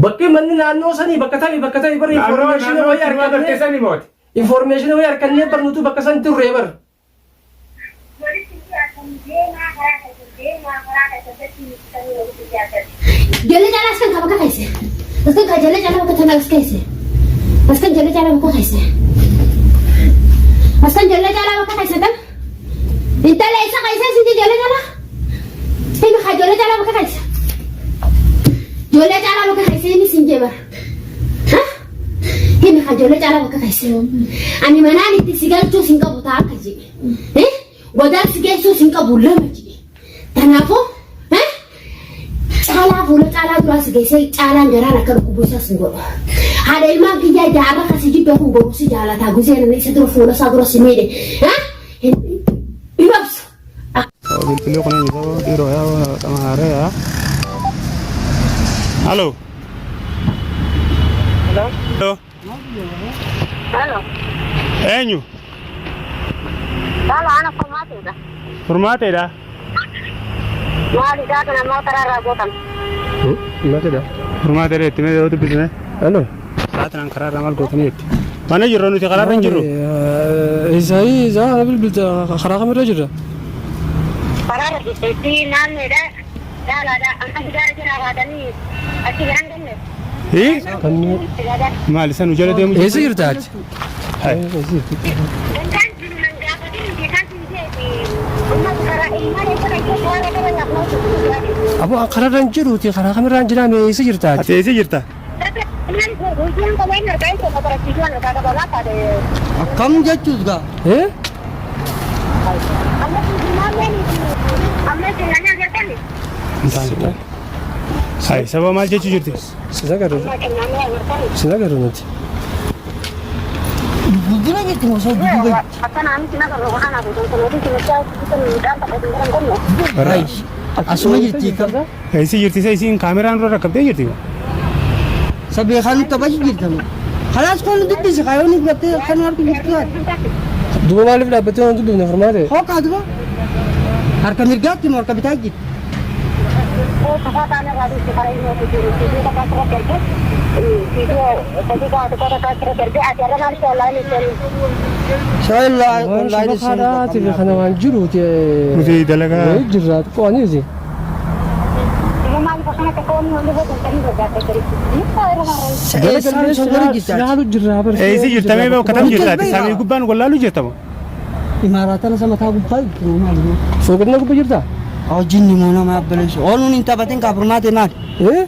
Bakki manni naannoo sanii bakka tami bakka tami bar Naannoo information naannoo wayii itti nu agartee argannee sani mooti. information wayii argannee bar nutu bakka san turre bar. Ijoollee caalaa askan ka bakka keesse. Askan ka ijoollee caalaa bakka tana as keesse. Askan ijoollee caalaa bakka keesse. Askan ijoollee caalaa bakka keesse tan. Intala isa keessa sinti ijoollee caalaa. Himi ka ijoollee caalaa bakka keesse. Ijoollee caalaa bakka keesse inni sin jee bara. Himi ka ijoollee caalaa bakka keesse. Ani manaan itti si galchuu sin qabu ta'a akka jee. Godaan si geessuu sin qabu lama jee. Kanaafuu caalaa fuula caalaa duraa si geessee caalaan garaan akka dhukkubu isaas hin godhu. Haadha ilmaan kiyyaa jaarra kasi jibbe kun boru si jaalataa guzee namni isa dura fuula isaa dura si miidhe. Hin obsu. Bilbilli kun eenyu ta'uu dhiiroo yaa xamaaree yaa. Halo. Halo. Halo. Eenyu? Halo, ana furmaateedha. Furmaateedha. Maalidhaa kana ammoo karaa irraa gootan. Maalidha? Furmaateedha itti mee yeroo dubbisne. Halo. Sa'aatiin karaa irraa maal gootanii jetti. Mana jirru nuti karaa irra hin jirru. Isaayii isaa bilbilta karaa kamirra jirra? Karaa irra jirteetti naannoodha. Caalaadha. Amma sigaara jira baatanii achi garan ganne. Hii? Maal isa nu jala deemu Eessa jirta ati? Hai. Dantaan jiru nan gaafatin beekaan siin jeeti. Ummatu karaa ilmaan eessa kan jiru karaa irra lafa Aboo an kararra hin jiruuti karaa kamirraan jira mee eessa jirta ati? Ati eessa jirta? Akkam jechuus gaa. Eh? Hai, sababa maal jechuu jirti? Sin agarru. Sin agarru nuti. Guddina jirti moo osoo duuba jirti? Asuma jirti kam? Eessa jirti isa isiin kaameraan dura rakkabtee jirti? Sabee kan taphachi jirta moo? Kalaas kun dubbisi kayoonni gartee kan harka jirtu haati. Duuba maaliif dhaabbattee waan dubbifne furmaate? Hooqaa duba. Harka mirgaatti moo harka bitaa jirti? Waan shabakaadhaati fi kana waan jiruuti. Nuti dalagaa- Wayii jirraa xiqqoo aniiti. Silaalu jirraa bar. Eessa jirta mee bakka tam jirta ati samii gubbaan wallaalu jirta moo? Imaaraatana sama mataa gubbaa jirti moo maali moo? Fooqina gubbaa jirtaa? Hojiin ni moo nama abbaleessu. Ooluun hin taphatin kaa furmaate maali? Eh?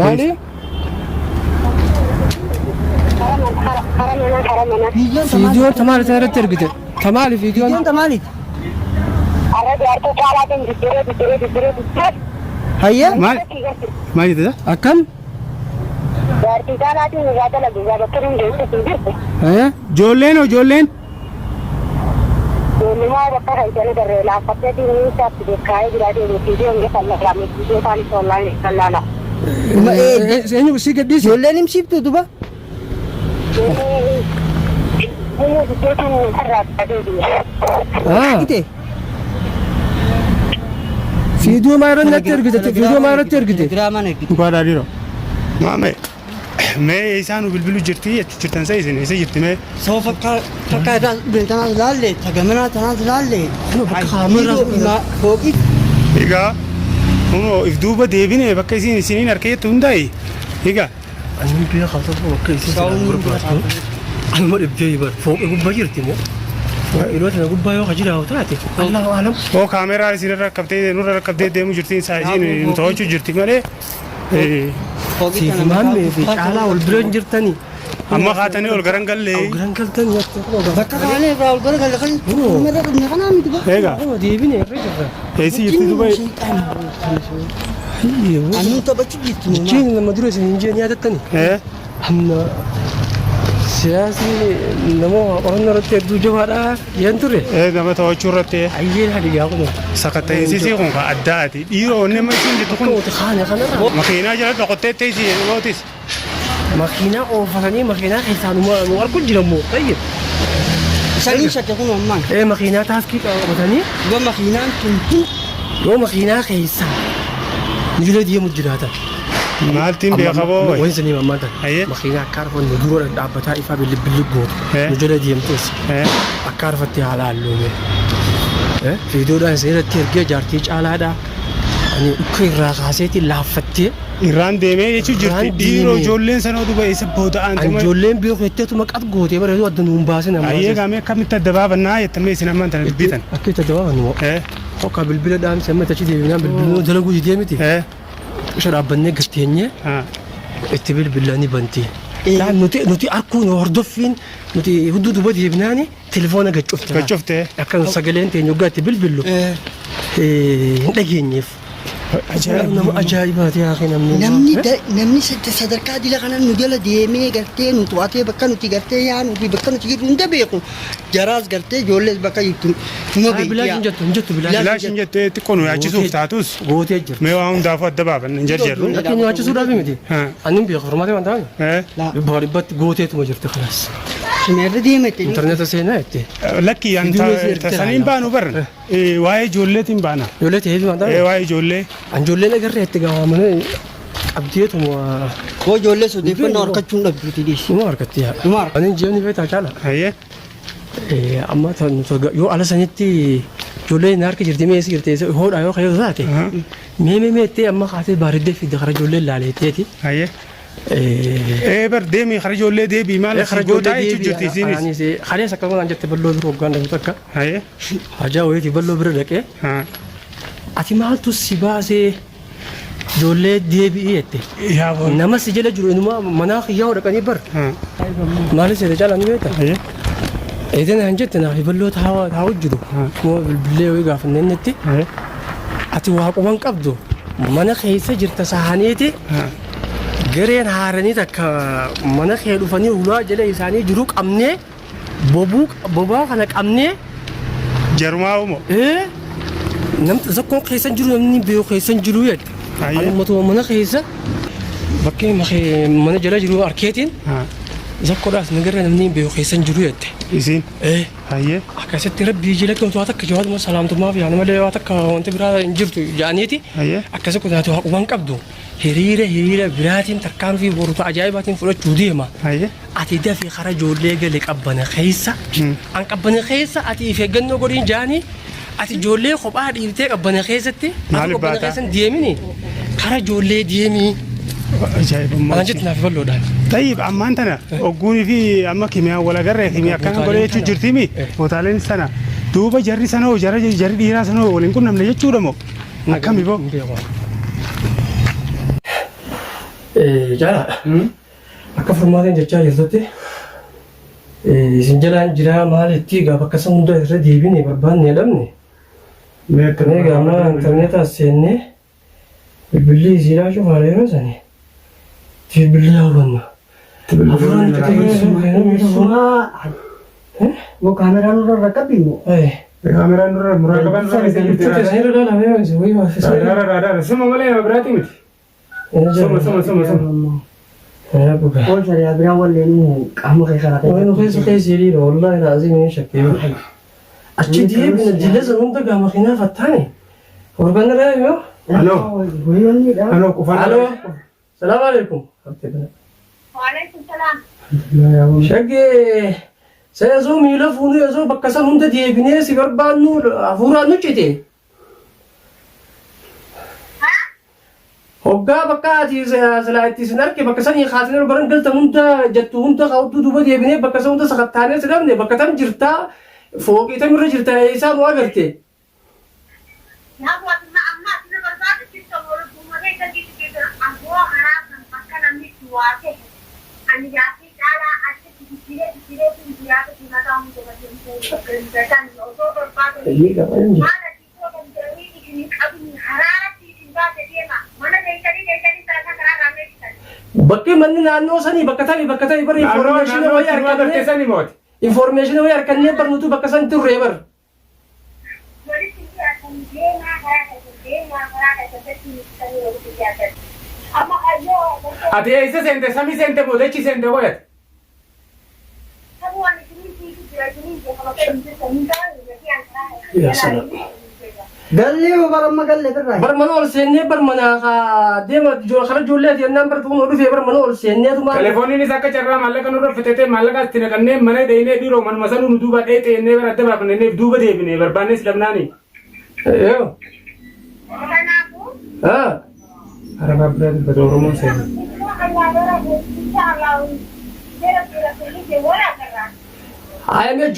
Maali? Viidiyoon tamaali. Viidiyoon tamaali sana irratti ergite. Tamaali viidiyoon. Viidiyoon tamaaliiti. Hayyee. Maal? Maal jette? Akkam? Eh? Ijoolleen hoo ijoolleen? Eenyu si gadhiise? Ijoolleen himsiiftu duba. Ah. Ite. Viidiyoo maa irratti natti ergite? Viidiyoo maa irratti ergite? Telegiraamaan ergite. Dhugaadhaa dhiiroo. Maame mee isaan nu bilbilu jirti jechuu jirtan sa isin eessa jirti mee? Soo fakkaa fakkaa irraa tanaas laalle tagamanaa tanaas laalle. Bakka kaameraa. Fooqii. Egaa kunoo if duuba deebine bakka isin isiniin harka jettu hundaa'e. Egaa Ani beekaa tokko bakka isin silaa barbaaddu. Anuma dhibdee bar fooqi gubbaa jirti moo? Fooqii tana gubbaa yoo ka jiraatu taate Allahu alam. Hoo kaameraa isin irra rakkabtee nurra rakkabtee deemu jirti isaa isin nu to'achuu jirti malee. Fooqii Siif tana mataa maammee fi gubbaa caalaa ol bira hin jirtanii. Amma kaatanii ol garan gallee. Ol garan galtanii ati kunoo gaafa. Bakka kaanee irraa ol gara galle kan irra dhufne kanaa miti bakka. Egaa Kunoo deebine irra jirra. eessi jirti duuba? Anuu taphachuu jirti moo maali? Jechiin nama dura isin hin jeen yaadattani. Eh Amma Siyaasni nama qorannoo irratti hedduu jabaadha jeen ture. Ee nama to'achuu irratti Ayyeen hadigaa kun sakatta'insi kun kan addaati. Dhiiroo nama isin jettu akka kun nuti kaane kanarra makiinaa jala dhokottee teessi mootis. Makiinaa oofatanii makiinaa keessaa nu argu jira moo tayyib. Isanii shakke kun ammaan. Ee makiinaa taaskii qabatanii Yoo makiinaan tun tun yoo makiinaa keessaa nu jala deemu jiraatan. Maaltiin beekaboo wayi. Wani sanii mammaan tan. Ayyee. Makiinaa akka arfannu dura dhaabbataa ifaa bilbilli gootu. Eh. Nu jala deemtes Ee akka arfatte haala halluume. Viidiyoodhaan isin irratti ergee jaartii caalaadha. Ani dhukkee irraa kaaseetiin laaffattee. Irraan deemee jechuu jirti. Irraan Dhiiroo deemee. ijoolleen sanoo duba eessa booda'an. Ani ijoolleen beeku jetteetuma qat gootee bareedu adda nuun baasin amma. Ayyee gaamee akkamitti adda baafannaa jettamee isin ammaan tana dubbitan. Akka itti adda baafannu moo? Ee Hokka bilbila dhaamsi amma achi deebinaan bilbiluu dalaguu didee miti. ee Isa dhaabbannee gatteenyee haa. itti bilbilanii banti. Laan nuti arguun hordoffiin nuti hudduu duuba deebinaani telefoona gad cufte. Gad cufte. Akka nu sagaleen teenya waggaa itti bilbillu hin dhageenyeef. Ajaa'iba. Nama ajaa'ibaati yaa akhi namni. Namni namni sadarkaa dila kana nu jala deemee gartee nu to'atee bakka nuti gartee yaanuu fi bakka nuti jirru hunda beeku. Jaraas gartee ijoollees bakka jirtu numa Haa, bilaash hin jettu hin jettu bilaash. Bilaash hin jettee xiqqoo nu yaachisuuf taatus Gootee jirti. mee waa hundaafuu adda baafanna hin jarjarru. Akka nu yaachisuudhaaf miti. Haa. Ani hin beeku furmaatee waan ta'an. Ee Dhibbaa dhibbatti gooteetuma jirti kanaas. Sumeerra deemette. Intarneeta seenaa jettee. Lakkii an Viidiyoo isii ergitee tasaniin laala. baanu barna. Waa'ee ijoolleetiin baana. Ijoollee ta'eef waan Ee ta'an. waa'ee ijoollee. Ijoolleen agarree itti gaafamanii qabdeetuma Koo ijoollee odeeffannoo harkachuun dhabduuti dhiisi. numa harkatti yaa. Numa harka. Ani jeemni beektaa caala. Ayyee. Amma yoo ala sanitti ijoolleen na harka jirti mee si jirti hoodhaa yoo kayyoo taate mee mee meettee amma kaatee baariddee fidde kara ijoolleen laaleetteeti. Ayyee. Ee bar deemii kara ijoollee deebii maal asii gootaa jechuu jirti isiinis. Kalees akkasuma naan jette balloo bira hoggaan dhabu takka Ayyee. hajaa wayiitii balloo bira dhaqee Haa. ati maaltu si baasee ijoollee deebi'ii jette. Yaa boon. Nama si jala jiru inuma manaa kiyyaa dhaqanii bar. Haa. Maalis jedhe caalaa ni beektaa? Ayyee. Eedan han jette naaf balloo taa'u jiru. Moo bilbilee wayii gaafanneennetti Ayyee. ati waaquman qabdu mana keessa jirta sahaniiti Haa. gareen haaranii takka mana kee dhufanii ulaa jala isaanii jiru qabnee bobuu bobaa kana qabnee Jarumaa uumo. ee namni tokkoon keessa hin jiru namni beeku keessa hin jiru jedhe. Ayyee. Anumatuma mana keessa bakkee mana jala jiru arkeetiin Haa. zakkoodhaas nagarra namni beeku keessa hin jiru jette. Isiin. Ee Ayyee. akkasitti rabbii jala kamtu waa takka jawaaduma salaamtummaa fi malee waa takka wanti biraa hin jirtu jedhaniiti. Ayyee. Akkasi kutaatu haqumaan qabdu hiriira hiriira biraatiin tarkaanfii boruuta ajaa'ibaatiin fudhachuu deema. Ayyee. Ati dafii kara ijoollee gale qabbana keessa. An qabbana keessa ati if eeggannoo godhiin jaanii ati ijoollee kophaa dhiiftee qabbana keessatti ati Maaliif qabbana baataa? keessa hin deemini kara ijoollee deemii. Ajaa'ibummaa. Waan jettu naaf bal'oodhaan. Tayyib ammaan tana ogguunii fi amma kimiyaan wal agarree kimiyaa akkana godhee jechuu jirtiimi bootaaleen sana duuba jarri sana hoo jarri jarri dhiiraa sana hoo waliin qunnamne jechuudha moo akkami boo Jaalaa akka furmaateen jechaa jirtutti isin jalaan jiraa maalitti gaafa akkasa hunda irra deebine barbaanne dhabne mee gaama intarneetaa seennee bilbilli isiidhaa cufaadha yeroo sani bilbilli hawwanna. Hafuuraan itti Suuraa yoo kaameraan nurra rakkabbi immoo. Kaameraan nurra muraa qaban nurra suma malee nama biraati miti suma suma suma suma Koon sariyaa biraa walleen qaama kee karaa Waan keessa keessa hiriira wallahi laazim hin shakkee. Achi deebina jilla hunda gaa makiinaa fattaani. Warban irraa yoo. Aloo. Wayyoonniidha. Aloo qufaan Aloo. Salaam alaikum. Waalaikum salaam. Shaggee seesoo miila fuunuu esoo bakka san hunda deebinee si barbaannu hafuuraan nu cite. Hoggaa bakka ati silaa itti isin arge bakka sanii kaasnee baran galtan hunda jettu hunda kaa'utu duuba deebinee bakka san hunda sakattaanee si dhabne bakka tam jirtaa fooqii tam irra jirtaa isaa nu agarte. Namoonni amma asirra barbaadu jirtu walummaa gadi ammoo karaa kan bakka namni itti waa ta'e ani jaartii caalaa achitti jijjiiree jijjiiree fi jiraata mataa hunda bakka osoo barbaadu maal ati kan jedhanii isin qabni haraaratti isin baase deema mana deessanii deessanii sadarkaa karaa raamee bitan. Bakki manni naannoo sanii bakka tami bakka tami bar Naannoo information naannoo wayii itti nu agarte argannee sani mooti. information wayii argannee bar nutu bakka san turre bar. Walitti dhiyaatan deemaa karaa keessan deemaa karaa keessan dachii walitti dhiyaatan. Amma yoo Ati eessa seente samii seente moo dachii seente qoyate? sabuu ani isiniin fiigu jira isiniin jeeqama kan hin jirtan hin ta'an Yaa salaam. Gallee yoo bara amma galle birraa. Bar mana ol seennee bar mana haa deema kara ijoollee ati jennaan bar tuquma dhufee bar mana ol seennee tuma. Telefooniinis akka carraa maallaqa nurra fitatee maallaqa itti naqannee mana dheenee dhiiroo manuma sanuu nu duuba dheexeennee bara adda baafannee duuba deebinee barbaannes dhabnaani. Yoo. Kanaafuu Haa. Arabaa biraa dubbata Oromoon seena. Haayamee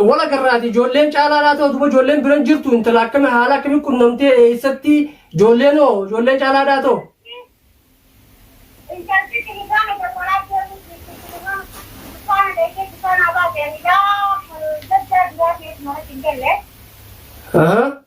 wal agarraati ijoolleen caalaa laa ta'u duuba ijoolleen biran jirtu intala akkami haala akkamii qunnamtee eessatti ijoolleen hoo ijoolleen caalaa laa ta'u. Ahaa.